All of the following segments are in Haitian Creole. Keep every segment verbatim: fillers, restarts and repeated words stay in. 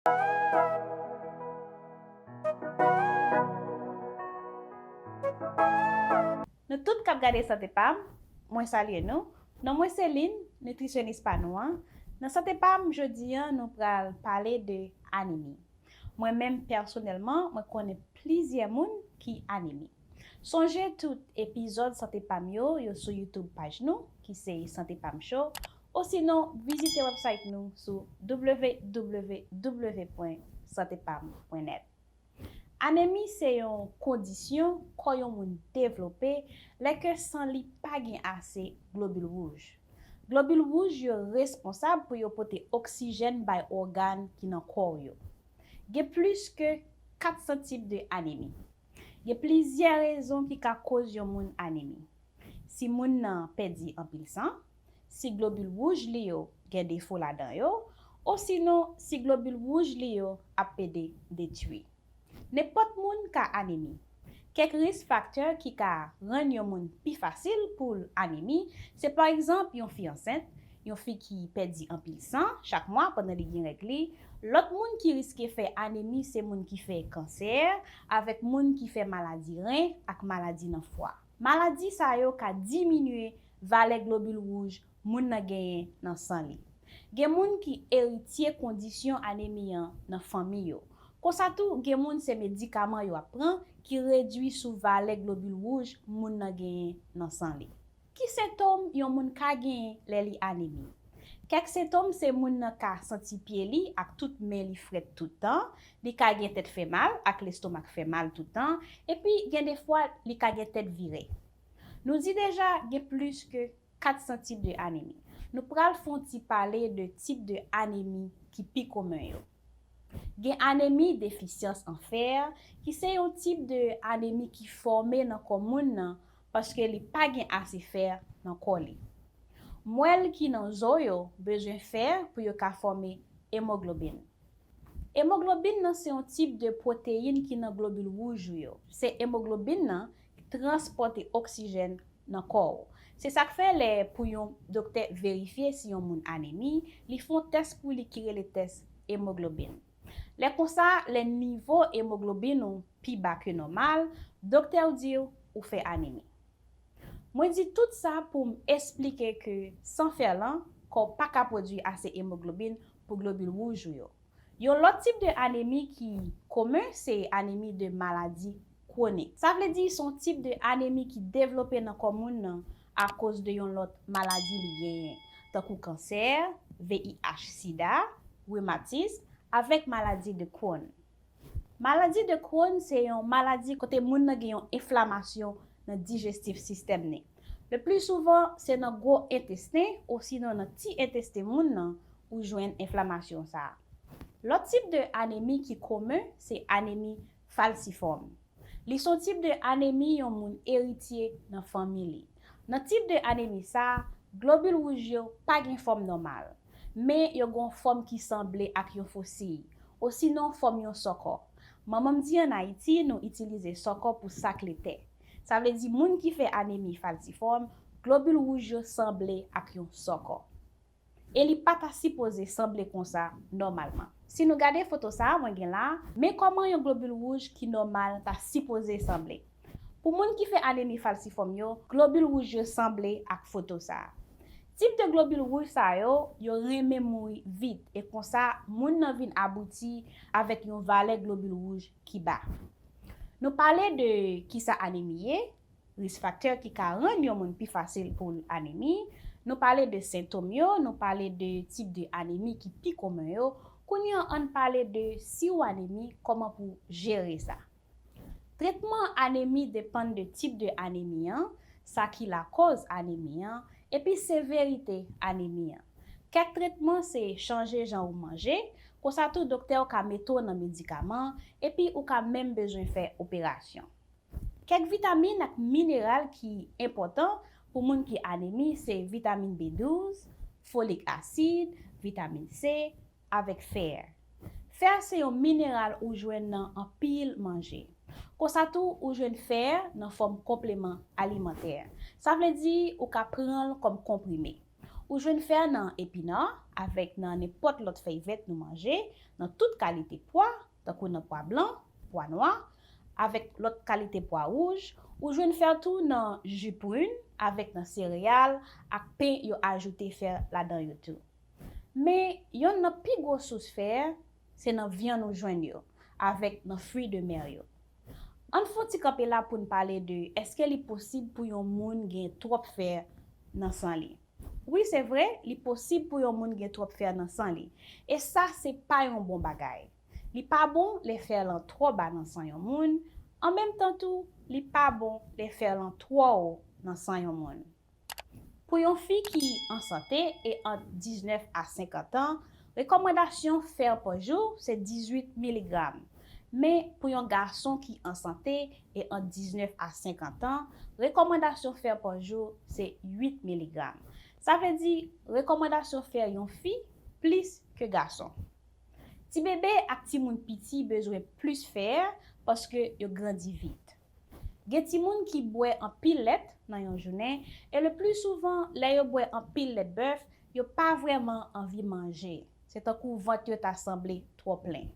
Nou tout k ap gade Sante Pam, mwen salye nou. Non mwen se Lynn, nitrisyonis pa nou an. Nan Sante Pam, jodi a, nou pral pale de anemi. Mwen menm pèsonèlman, mwen konnen plizyè moun ki anemi. Sonje tout epizòd Sante Pam yo, yo sou YouTube paj nou, ki se Sante Pam Show, osinon vizite website nou sou www pwen santepam pwen nèt. Anemi se yon kondisyon kò yon moun devlope lè ke san li pa gen ase globil wouj. Globil wouj yo responsab pou yo pote oksijèn bay ògàn ki nan kò w yo. Gen plis ke kat san tip de anemi. Gen plizyè rezon ki ka koz yon moun anemi. Si moun nan pèdi anpil san, si globil wouj li yo gen defo ladan yo, osinon si globil wouj li yo ap pede detwi. Nenpòt moun ka anemi. Kèk risk faktè ki ka rann yon moun pi fasil pou l anemi, se pa egzanp yon fi ansent, yon fi ki pèdi anpil san chak mwa pandan li gen règ li. Lòt moun ki riske fè anemi se moun ki fè kansè, avèk moun ki fè maladi ren ak maladi nan fwa. Maladi sa yo ka diminye valè globil wouj moun nan genyen nan san li. Gen moun ki eritye kondisyon anemi an nan fanmi yo. Konsa tou, gen moun se medikaman yo ap pran ki redui sou valè globil wouj moun nan genyen nan san li. Ki sentòm yon moun ka genyen lè li anemi? Kèk sentòm se moun nan ka santi pye li ak tout men li frèt tout tan, li ka gen tèt fè mal ak lestomak fè mal tout tan, epi gen defwa li ka gen tèt vire. Nou di deja gen plis ke kat san tip de anemi. Nou pral fè yon ti pale de tip de anemi ki pi komen yo. Gen anemi defisyans an fè, ki se yon tip de anemi ki fòme nan kò moun nan paske li pa gen ase fè nan kò li. Mwèl ki nan zo yo bezwen fè pou yo ka fòme emoglobin. Emoglobin nan se yon tip de pwoteyin ki nan globil wouj ou yo. Se emoglobin nan ki transpòte oksijèn nan kò w. Se sa k fè lè pou yon doktè verifye si yon moun anemi, li fè yon tès pou li ki rele tès emoglobin. Lè konsa, lè nivo emoglobin ou pi ba ke nòmal, doktè w di w ou fè anemi. Mwen di tout sa pou m esplike ke san fè lan, kò w pa ka pwodui ase emoglobin pou globil wouj ou yo. Yon lòt tip de anemi ki komen se anemi de maladi kwonik. Sa vle di se yon tip de anemi ki devlope nan kò moun nan akoz de yon lòt maladi li genyen, tankou kansè, V I H sida, rematis, avèk maladi de Crohn. Maladi de Crohn se yon maladi kote moun nan gen yon enflamasyon nan dijestif sistèm li. Le pli souvan, se nan gwo entesten osinon nan ti entesten moun nan ou jwenn enflamasyon sa a. Lòt tip de anemi ki komen se anemi falsifòm. Li se yon tip de anemi yon moun eritye nan fanmi li. Nan tip de anemi sa a, globil wouj yo pa gen fòm nòmal, men yo gen yon fòm ki sanble ak yon fosiy, osinon fòm yon sòkò. Manman m di ann Ayiti, nou itilize sòkò pou sak lete. Sa vle di moun ki fè anemi falsifòm, globil wouj yo sanble ak yon sòkò. E li pa ta sipoze sanble konsa nòmalman. Si nou gade foto sa a mwen gen la a, men kòman yon globil wouj ki nòmal ta sipoze sanble. Pou moun ki fè anemi falsifòm yo, globil wouj yo sanble ak foto sa a. Tip de globil wouj sa yo, yo renmen mouri vit, e konsa, moun nan vin abouti avèk yon valè globil wouj ki ba. Nou pale de kisa anemi ye, risk faktè ki ka rann yon moun pi fasil pou l anemi. Nou pale de sentòm yo, nou pale de tip de anemi ki pi komen yo. Kounye a, ann pale de si w anemi, kòman pou w jere sa. Tretman anemi depann de tip de anemi an, sa ki lakòz anemi an, epi severite anemi an. Kèk tretman se chanje jan ou manje, konsa tou doktè w ka mete w nan medikaman, epi ou ka menm bezwen fè operasyon. Kèk vitamin ak mineral ki enpòtan pou moun ki anemi se vitamin B douz, folik asid, vitamin C, avèk fè. Fè se yon mineral ou jwenn nan anpil manje. Konsa tou, ou jwenn fè nan fòm konpleman alimantè. Sa vle di ou ka pran l kòm konprime. Ou jwenn fè nan epina avèk nan nenpòt lòt fèy vèt nou manje, nan tout kalite pwa, tankou nan pwa blan, pwa nwa, avèk lòt kalite pwa wouj. Ou jwenn fè tou nan ji prin avèk nan sereyal ak pen yo ajoute fè ladan yo tou. Men, yonn nan pi gwo sous fè, se nan vyann ou jwenn yo, avèk nan fwi de mè yo. Ann fè yon ti kanpe la pou n pale de èske li posib pou yon moun gen twòp fè nan san li. Wi, se vre, li posib pou yon moun gen twòp fè nan san li. E sa, se pa yon bon bagay. Li pa bon lè fè lan twò ba nan san yon moun, an menm tan tou, li pa bon lè fè lan twò wo nan san yon moun. Pou yon fi ki an sante e ant diznèf a senkant an, rekòmandasyon fè pa jou se dizuit miligram. Men, pou yon gason ki an sante e ant diznèf a senkant an, rekòmandasyon fè pa jou se uit miligram. Sa vle di, rekòmandasyon fè yon fi plis ke gason. Ti bebe ak timoun piti bezwen plis fè paske yo grandi vit. Gen timoun ki bwè anpil lèt nan yon jounen, e le pli souvan, lè yo bwè anpil lèt bèf, yo pa vrèman anvi manje. Se tankou vant yo ta sanble twò plen.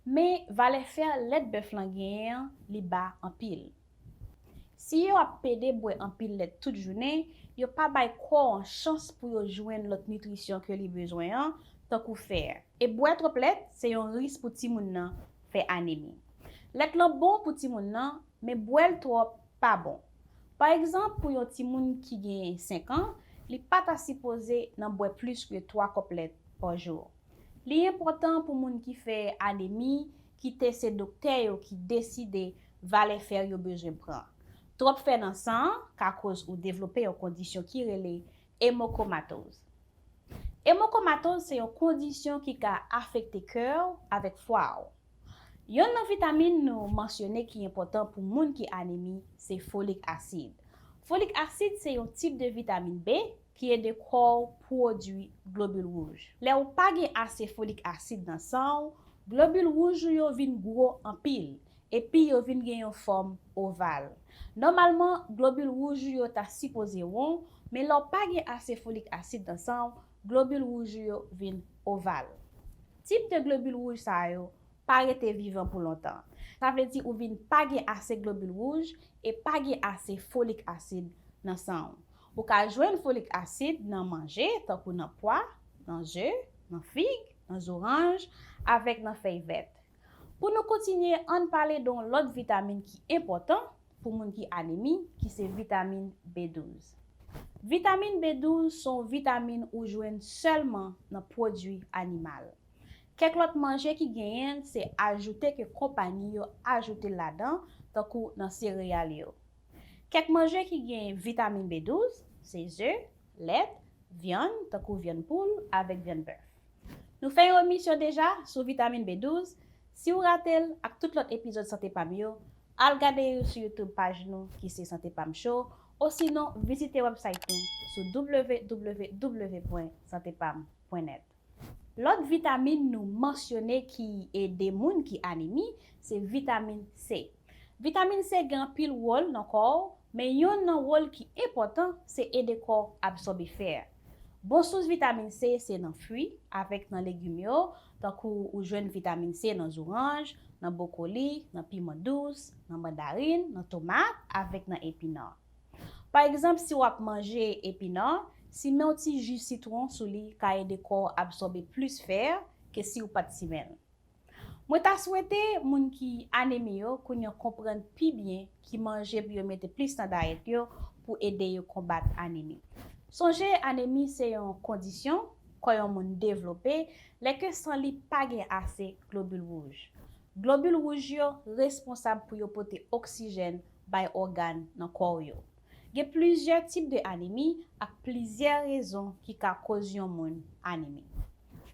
Men, valè fè lèt bèf lan genyen an, li ba anpil. Si yo ap pede bwè anpil lèt tout jounen, yo pa bay kò an chans pou yo jwenn lòt nitrisyon ke li bezwen an, tankou fè. E bwè twòp lèt se yon ris pou timoun nan fè anemi. Lèt lan bon pou timoun nan, men bwè l twòp pa bon. Pa egzanp, pou yon timoun ki gen senk an, li pa ta sipoze nan bwè plis ke twa kòp lèt pa jou. Li enpòtan pou moun ki fè anemi kite se doktè yo ki deside valè fè yo bezwen pran. Twòp fè nan san an ka koz ou devlope yon kondisyon ki rele emokomatoz. Emokomatoz se yon kondisyon ki ka afekte kè w avèk fwa w. Yonn nan vitamin nou mansyone ki enpòtan pou moun ki anemi se folik asid. Folik asid se yon tip de vitamin B ki ede kò w pwodui globil wouj. Lè ou pa gen ase folik asid nan san w, globil wouj ou yo vin gwo anpil, epi yo vin gen yon fòm oval. Nòmalman, globil wouj ou yo ta sipoze won, men lè w pa gen ase folik asid nan san w, globil wouj ou yo vin oval. Tip de globil wouj sa yo pa rete vivan pou lontan. Sa vle di ou vin pa gen ase globil wouj e pa gen ase folik asid nan san w. Ou ka jwenn folik asid nan manje, tankou nan pwa, nan ze, nan fig, nan zoranj, avèk nan fèy vèt. Pou nou kontinye, ann pale de yon lòt vitamin ki enpòtan pou moun ki anemi, ki se vitamin B douz. Vitamin B douz se yon vitamin ou jwenn sèlman nan pwodui animal. Kèk lòt manje ki genyen l se ajoute ke konpayi yo ajoute l ladan, tankou nan sereyal yo. Kèk manje ki gen vitamin B douz se ze, lèt, vyann, tankou vyann poul avèk vyann bèf. Nou fè yon emisyon deja sou vitamin B douz. Si w rate l ak tout lòt epizòd Sante Pam yo, al gade yo sou YouTube paj nou ki se Sante Pam Show, osinon vizite website nou sou www pwen santepam pwen nèt. Lòt vitamin nou mansyone ki ede moun ki anemi se vitamin C. Vitamin C gen anpil wòl nan kò w, men yonn nan wòl ki enpòtan se ede kò w absòbe fè. Bon sous vitamin C se nan fwi avèk nan legim yo, tankou ou jwenn vitamin C nan zoranj, nan bwokoli, nan piman dous, nan mandarin, nan tomat avèk nan epinan. Pa egzanp, si w ap manje epinan, simen yon ti ji sitwon sou li ka ede kò w absòbe plis fè ke si w pa t simen l. Mwen ta swete moun ki anemi yo kounye a konprann pi byen ki manje pou yo mete plis nan dayèt yo pou ede yo konbat anemi. Sonje, anemi se yon kondisyon kò yon moun devlope lè ke san li pa gen ase globil wouj. Globil wouj yo responsab pou yo pote oksijèn bay ògàn nan kò w yo. Gen plizyè tip de anemi ak plizyè rezon ki ka koz yon moun anemi.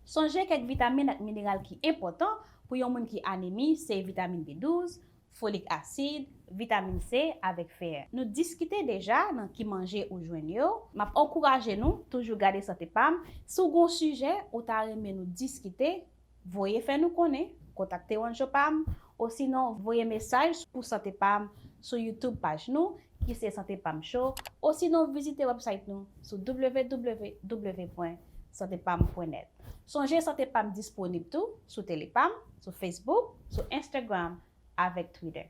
Sonje kèk vitamin ak mineral ki enpòtan pou yon moun ki anemi se vitamin B douz, folik asid, vitamin C avèk fè. Nou diskite deja nan ki manje ou jwenn yo. M ap ankouraje nou toujou gade Sante Pam. Si w gen yon sijè ou ta renmen nou diskite, voye fè nou konnen, kontakte One Show Pam, osinon voye mesaj pou Sante Pam sou YouTube paj nou, ki se Sante Pam Show, osinon vizite website nou sou w w w pwen sante pam pwen nèt. Sonje Sante Pam disponib tou sou Telepam, sou Facebook, sou Instagram avèk Twitter.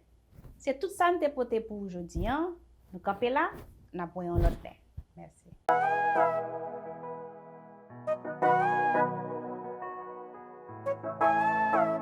Se tout sa n te pote pou ou jodi an. Nou kanpe la, n ap wè yon lòt lè. Mèsi.